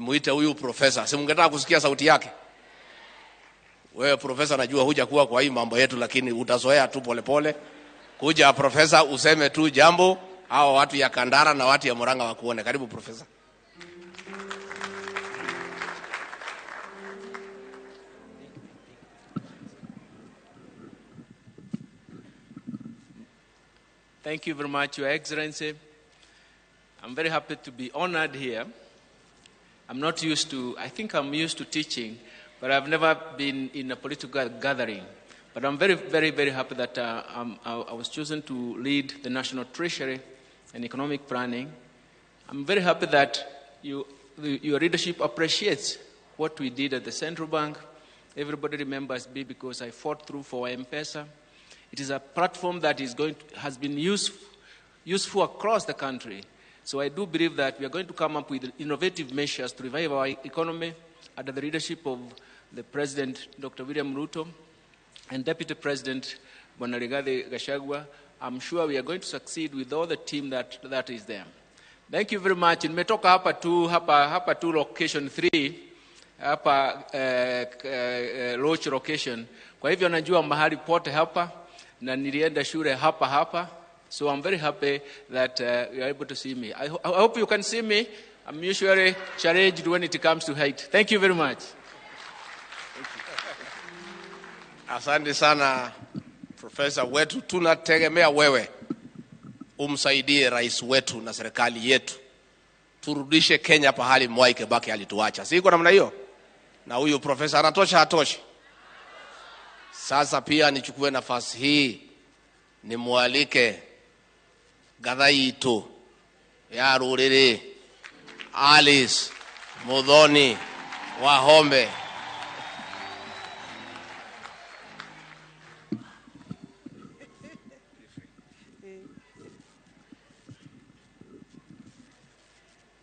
Muite huyu profesa, si mungetaka kusikia sauti yake? Wewe profesa, najua huja kuwa kwa hii mambo yetu, lakini utazoea tu polepole. Kuja profesa, useme tu jambo, hao watu ya Kandara na watu ya Murang'a wakuone. Karibu profesa. Thank you very much, Your Excellency. I'm very happy to be honored here. I'm not used to, I think I'm used to teaching, but I've never been in a political gathering. But I'm very, very, very happy that I was chosen to lead the National Treasury and Economic Planning. I'm very happy that your leadership appreciates what we did at the Central Bank. Everybody remembers me because I fought through for M-Pesa. It is a platform that has been useful across the country. So I do believe that we are going to come up with innovative measures to revive our economy under the leadership of the President, Dr. William Ruto, and Deputy President, Bwana Rigathi Gachagua. I'm sure we are going to succeed with all the team that is there. Thank you very much. Nimetoka hapa tu, hapa tu location 3, hapa Roach location. Kwa hivyo najua mahali pote hapa na nilienda shule hapa hapa. So I'm very happy that you are able to see me. I hope you can see me. I'm usually challenged when it comes to height. Thank you very much. Asante sana profesa wetu, tunategemea wewe umsaidie rais wetu na serikali yetu turudishe Kenya pahali Mwai Kibaki alituacha. Si iko namna hiyo? Na huyu profesa anatosha, hatoshi? Sasa pia nichukue nafasi hii nimwalike Gathaitũ ya rũrĩrĩ Alice Muthoni Wahome.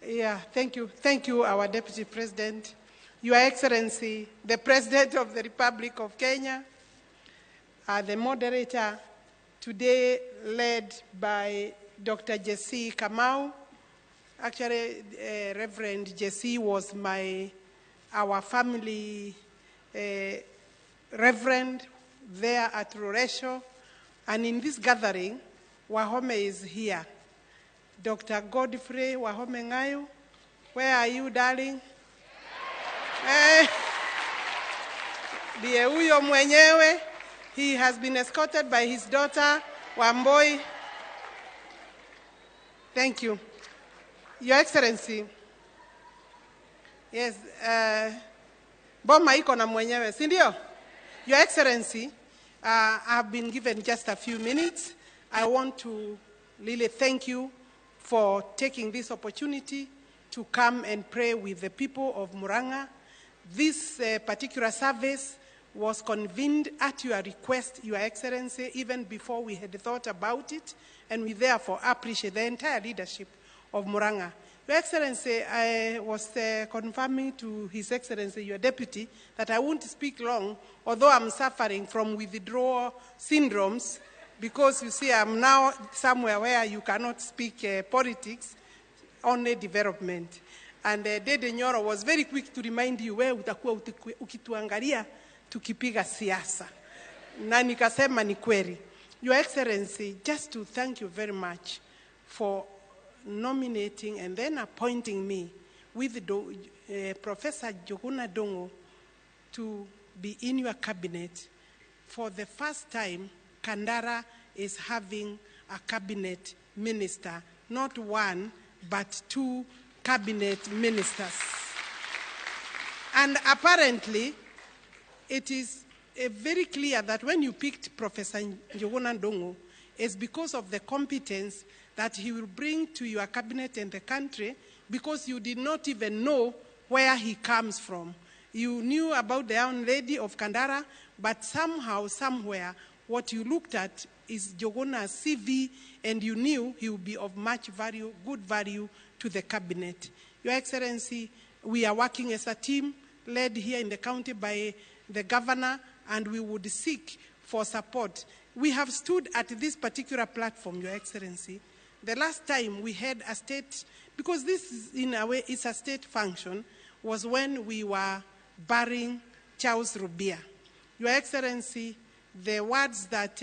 Yeah, thank you. Thank you, our Deputy President. Your Excellency, the President of the Republic of Kenya, the moderator today led by Dr. Jesse Kamau. Actually, Reverend Jesse was our family reverend there at Ruresho. And in this gathering, Wahome is here. Dr. Godfrey Wahome Ngayu, where are you, darling? Ndiye huyo mwenyewe. He has been escorted by his daughter, Wamboi. Thank you. Your Excellency, yes, boma iko na mwenyewe, si ndio? Your Excellency, I've been given just a few minutes. I want to really thank you for taking this opportunity to come and pray with the people of Murang'a. This particular service was convened at your request, Your Excellency, even before we had thought about it, and we therefore appreciate the entire leadership of Murang'a. Your Excellency, I was confirming to His Excellency, your deputy, that I won't speak long, although I'm suffering from withdrawal syndromes, because you see, I'm now somewhere where you cannot speak politics, only development. And Dede Nyoro was very quick to remind you, wewe utakuwa ukituangalia tukipiga siasa. Na nikasema ni kweli. Your Excellency, just to thank you very much for nominating and then appointing me with Professor Njuguna Ndung'u to be in your cabinet. For the first time, Kandara is having a cabinet minister, not one, but two cabinet ministers. And apparently, it is very clear that when you picked Professor Njuguna Ndung'u, it's because of the competence that he will bring to your cabinet and the country, because you did not even know where he comes from. You knew about the young lady of Kandara, but somehow, somewhere, what you looked at is Njuguna's CV, and you knew he would be of much value, good value to the cabinet. Your Excellency, we are working as a team led here in the county by the governor, and we would seek for support. We have stood at this particular platform, Your Excellency. The last time we had a state, because this is in a way it's a state function, was when we were burying Charles Rubia. Your Excellency, the words that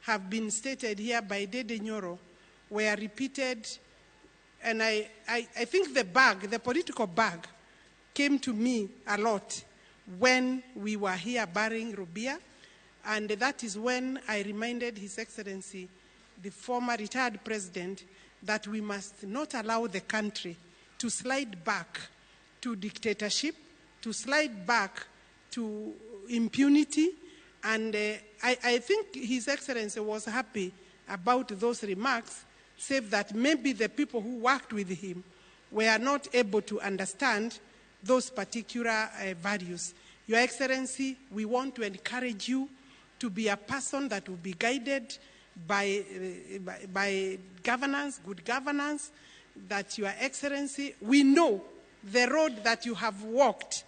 have been stated here by Ndindi Nyoro were repeated, and I think the bag, the political bag, came to me a lot when we were here burying Rubia, and that is when I reminded His Excellency, the former retired president, that we must not allow the country to slide back to dictatorship, to slide back to impunity. And I think His Excellency was happy about those remarks, save that maybe the people who worked with him were not able to understand those particular values. Your Excellency, we want to encourage you to be a person that will be guided by governance, good governance, that Your Excellency, we know the road that you have walked,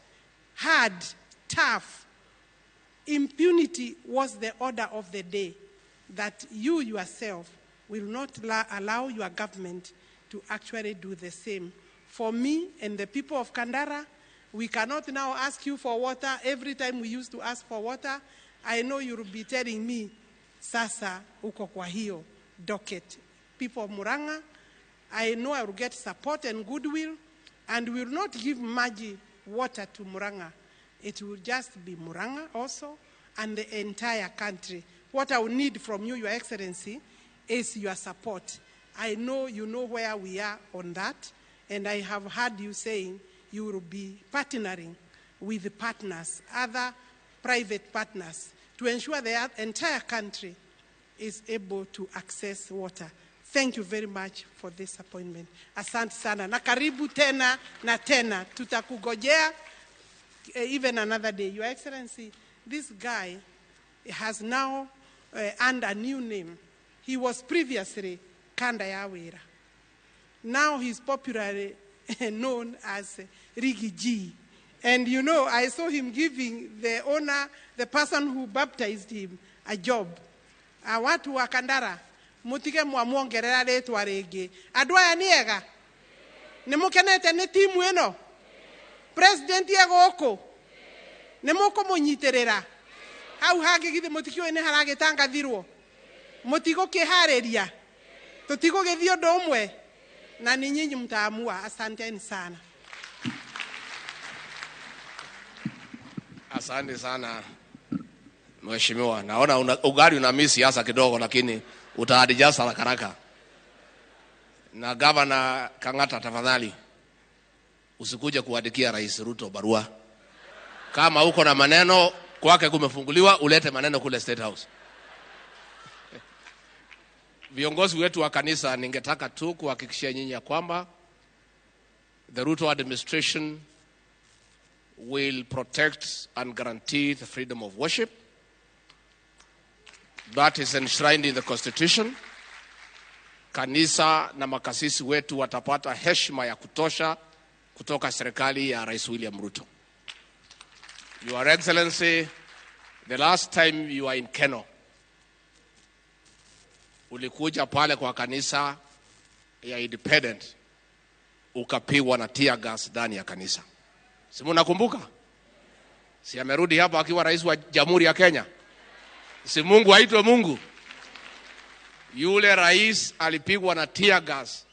hard, tough. Impunity was the order of the day, that you yourself will not allow your government to actually do the same. For me and the people of Kandara, we cannot now ask you for water. Every time we used to ask for water, I know you will be telling me, sasa uko kwa hiyo docket. People of Murang'a, I know I will get support and goodwill, and we will not give Maji water to Murang'a. It will just be Murang'a also and the entire country. What I will need from you, Your Excellency, is your support. I know you know where we are on that, and I have heard you saying you will be partnering with partners, other private partners, to ensure the entire country is able to access water. Thank you very much for this appointment. Asante sana. Na karibu tena na tena. Tutakugojea even another day. Your Excellency, this guy has now earned a new name. He was previously Kanda Yawera. Now he's popularly known as Riggy G. And you know, I saw him giving the owner, the person who baptized him, a job. Watu wa Kandara, mutige mwamuongerera ritwa ringi. Andu aya ni ega? Ni mukenete ni timu ino? President ye guku? Ni mukumunyitirira? Hau hangi githi mutikiũĩ ni haragitangathirwo? Mutigukihariria? Tutigugithii undu umwe? Na ni nyinyi mtaamua. Asanteni sana. Asante sana Mheshimiwa. Naona ugali una miss siasa kidogo, lakini utaadijasa haraka haraka. Na Governor Kang'ata, tafadhali usikuje kuandikia Rais Ruto barua. Kama uko na maneno kwake kumefunguliwa, ulete maneno kule State House. Viongozi wetu wa kanisa, ningetaka tu kuhakikishia nyinyi ya kwamba the Ruto administration will protect and guarantee the freedom of worship. That is enshrined in the Constitution. Kanisa na makasisi wetu watapata heshima ya kutosha kutoka serikali ya Rais William Ruto. Your Excellency, the last time you were in Keno, ulikuja pale kwa kanisa ya Independent, ukapigwa na tear gas ndani ya kanisa. Si mnakumbuka? Si amerudi hapa akiwa rais wa Jamhuri ya Kenya? Si Mungu aitwe Mungu? Yule rais alipigwa na tear gas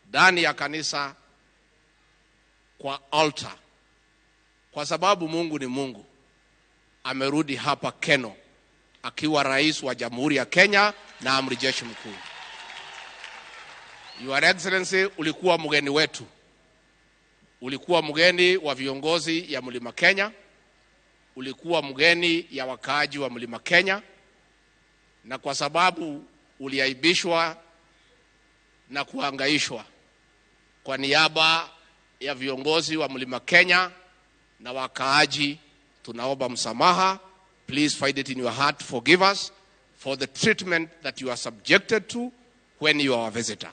ndani ya kanisa kwa altar. Kwa sababu Mungu ni Mungu, amerudi hapa Keno akiwa rais wa Jamhuri ya Kenya na amri jeshi mkuu. Your Excellency, ulikuwa mgeni wetu. Ulikuwa mgeni wa viongozi ya Mlima Kenya. Ulikuwa mgeni ya wakaaji wa Mlima Kenya. Na kwa sababu uliaibishwa na kuhangaishwa, kwa niaba ya viongozi wa Mlima Kenya na wakaaji, tunaomba msamaha. Please find it in your heart, forgive us for the treatment that you are subjected to when you are a visitor.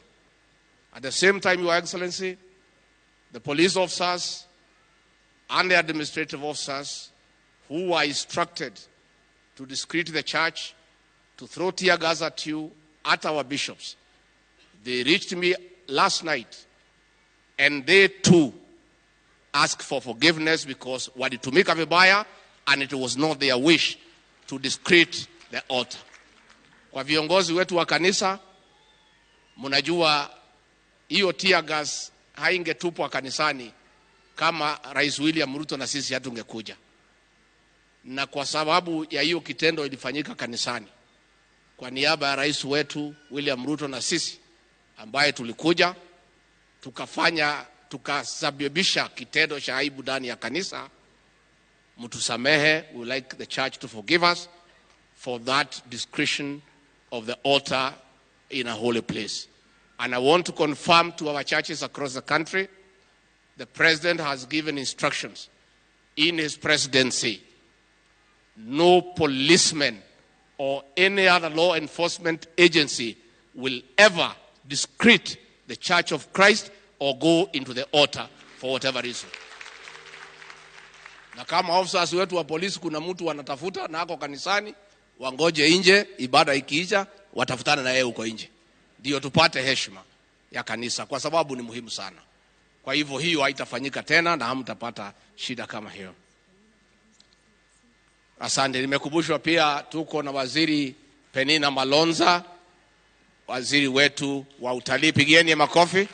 At the same time, Your Excellency, the police officers and the administrative officers who were instructed to discredit the church, to throw tear gas at you, at our bishops, they reached me last night, and they too ask for forgiveness because walitumika vibaya and it was not their wish to discreet the altar. Kwa viongozi wetu wa kanisa, mnajua hiyo tear gas haingetupwa kanisani kama Rais William Ruto na sisi hatungekuja. Na kwa sababu ya hiyo kitendo ilifanyika kanisani, kwa niaba ya rais wetu William Ruto na sisi ambaye tulikuja tukafanya tukasababisha kitendo cha aibu ndani ya kanisa, mtusamehe. We like the church to forgive us for that discretion of the altar in a holy place. And I want to confirm to our churches across the country, the president has given instructions in his presidency. No policeman or any other law enforcement agency will ever discreet the Church of Christ or go into the altar for whatever reason. Na kama officers wetu wa polisi kuna mtu wanatafuta na ako kanisani, wangoje nje, ibada ikiisha, watafutana na yeye huko nje, ndio tupate heshima ya kanisa, kwa sababu ni muhimu sana. Kwa hivyo hiyo haitafanyika tena na hamtapata shida kama hiyo. Asante. Nimekumbushwa pia tuko na Waziri Penina Malonza, waziri wetu wa utalii. Pigieni makofi.